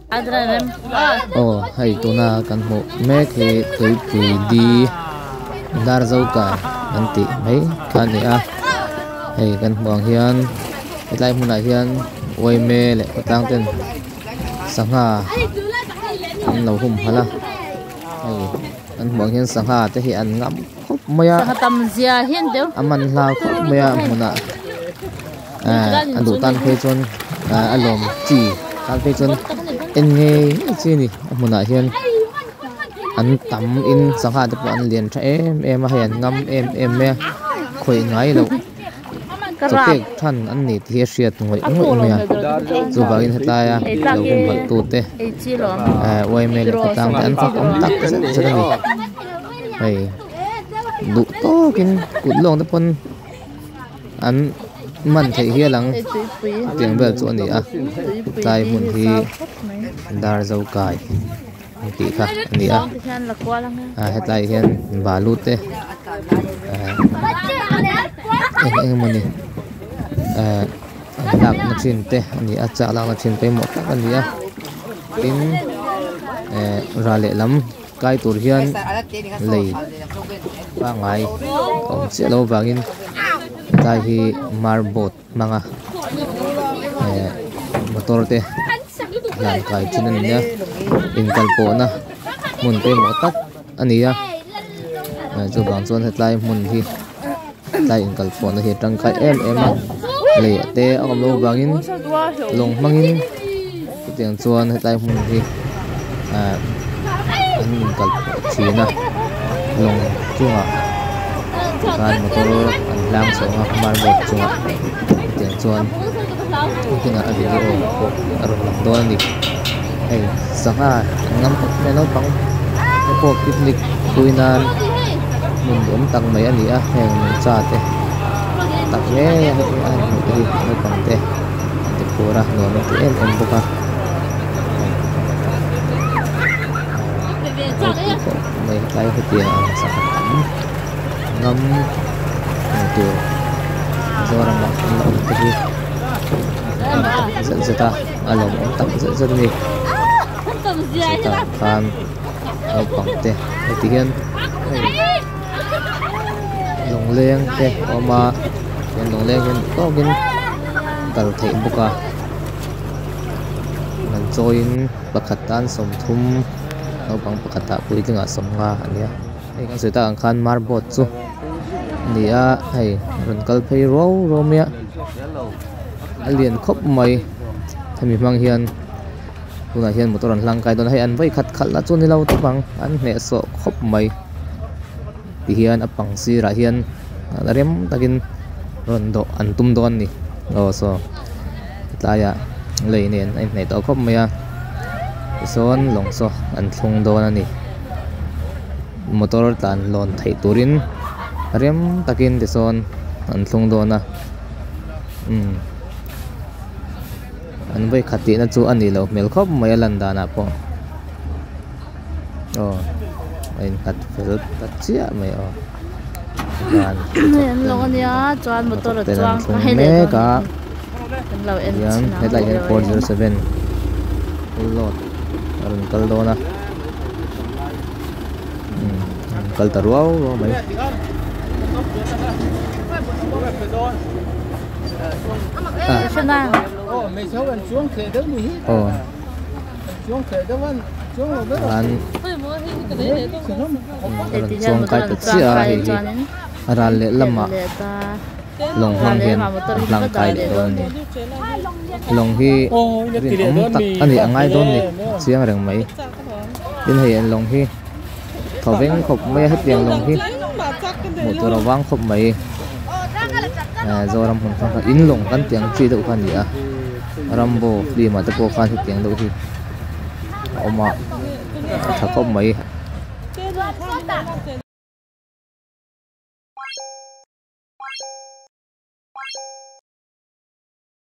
Aw hei tuna kan hmuh mek hi tuipui di Darzoka an tih mai kha a ni a hei kan hmuh ang hian hetlai hmunah hian uaime leh khawtlang ten sangha an lo humhalh a hei kan hmuh ang hian sangha te hi an ngam khawp mai a a man hla khawp mai a hmunah a duh tan phei chuan a lawm chi tan phei chuan en ngei ngei chi a ni a hmunah hian an tam in sangha te pawh an lian tha em em a hei an ngam em em mai a khawih ngai loh chaw pek than an ni tih hi a hriat ngawih ngawih mai a chuvangin helaia lo humhalh tu te yma leh khawtlang te an fak awm tak zet zet a ni hei duh tawkin kut lawng te pawn. An man theih hial ang tiang vel chu a ni a tlai hmun hi Darzo kai an tih kha a ni a hetlai hian balu te eng eng emawni an lakna thin te a ni a chak lakna thin pawimawh tak a ni a tin ral lehlam. Kai tur hian lei pangngai a awm chiah loh avangin hetlai hi marboat hmanga eh motor te hlan kai thin a ni a inkal pawhna hmun pawimawh tak a ni a chuvang chuan hetlai hmun hi hetlai inkal pawhna hi a tangkai em em a lei te a awm loh avangin lawng hmangin chutiang chuan hetlai hmun hi ah an inkal pawh thin a lawng chungah tikhan motor an hlang chhawng a marboat chungah chutiang chuan nakinah a video pawh a rawn lang dawn a ni hei sangha an ngam khawp mai a naupang te pawh picnic pui nan hmun duhawm tak mai a ni a heng nungcha te tak ngei a heti a han hmuh te hi naupang te an ti phur a nuam an ti em em bawk a ropui khawp mai hetlai hetiang ang sangha tam ngam hmuh tur Mizoramah an la awm te hi tak zet zet a a lawmawm tak zet zet a ni chutah khan naupang te heti hian hei lawngleng te a awm a chuan lawngleng hian duh tawkin kal theih bawk a an chawiin pakhat tan sawmthum naupang pakhatah puitlingah sawmnga a nia hei kan sawi tak ang khan marboat chu a ni a hei rawn kal phei ruau ruau mai a a lian khawp mai hemi hmang hian. Tunah hian motor an hlangkai dawn a hei an vawi khat khalh lah chu ni lo tawp ang an hnehsawh khawp mai tihian a pang sirah hian rem takin rawn dawh an tum dawn a ni aw saw tlaiah lei nen a inhnaih tawh khawp mai a tisawn lawng saw an thlung dawn a ni motor tlan lawn theih turin rem takin tisawn an thlung dawn a umm. An vawi khat tihna chu a nih loh hmel khawp mai a lan danah pawh aw a innghat fel ta chiah mai aw van hnathawk ten an thlung mek a tihian hetlai hian 407 full load a rawn kal dawn a umm a rawn kal ta ruau ruau mai. Chuang kai ta chiah a hei hi a ral leh lamah lawng hmang hian an hlang kai leh dawn a ni lawng hi rinawm tak a nih a ngai dawn a ni chiang reng mai tin hei an lawng hi thaw veng khawp mai a hetiang lawng hi hmuh tur a vang khawp mai Zoram hmun hrang hrang in lawng kan tih ang chi deuh kha a ni a Rambo film ah te pawh khan hetiang deuh hi a awm a a tha khawp mai.